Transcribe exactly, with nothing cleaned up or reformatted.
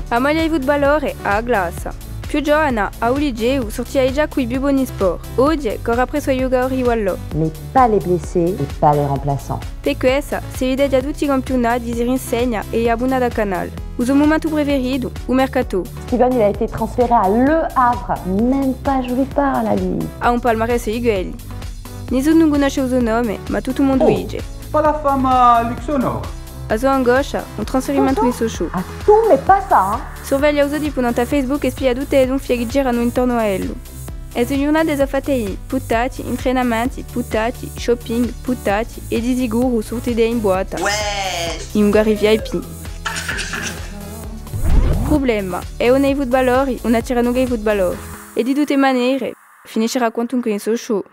A maglia di futbalore, à a classa. Più ghjovana, à u liceu, surtia digià cù i più boni sport. Oghje, corre appressu à i ghjucatori di pallò. Mais pas les blessés et pas les remplaçants. Per quessa, si vede digià tutti i campiunati, si rinsegna è hè abbunata à Canal. U so mumentu preferitu, u mercatò. Steven, il a été transféré à Le Havre. Même pas, je lui parle à lui. Hà un palmarès di quelli. Nisunu ùn cunnosce u so nome, ma tuttu u mondu dice: Pas la femme à Luxonor. A so angoscia, un trasferimentu in Sochaux. Ah, tu, mais pas ça, hein. Surveglia u so tipu nant'à Facebook è spia tutte e dunfie chì giranu intornu à ellu. E so ghjurnate sò fatte di puttati, intrenamenti, puttati, shopping, puttati è di sicuru surtite in buata. In un gari V I P. Prublema, hè unu di i futbalori, ùn attiranu chè i futbalori. È di tutte manere, finiscerà quantunque in Sochaux.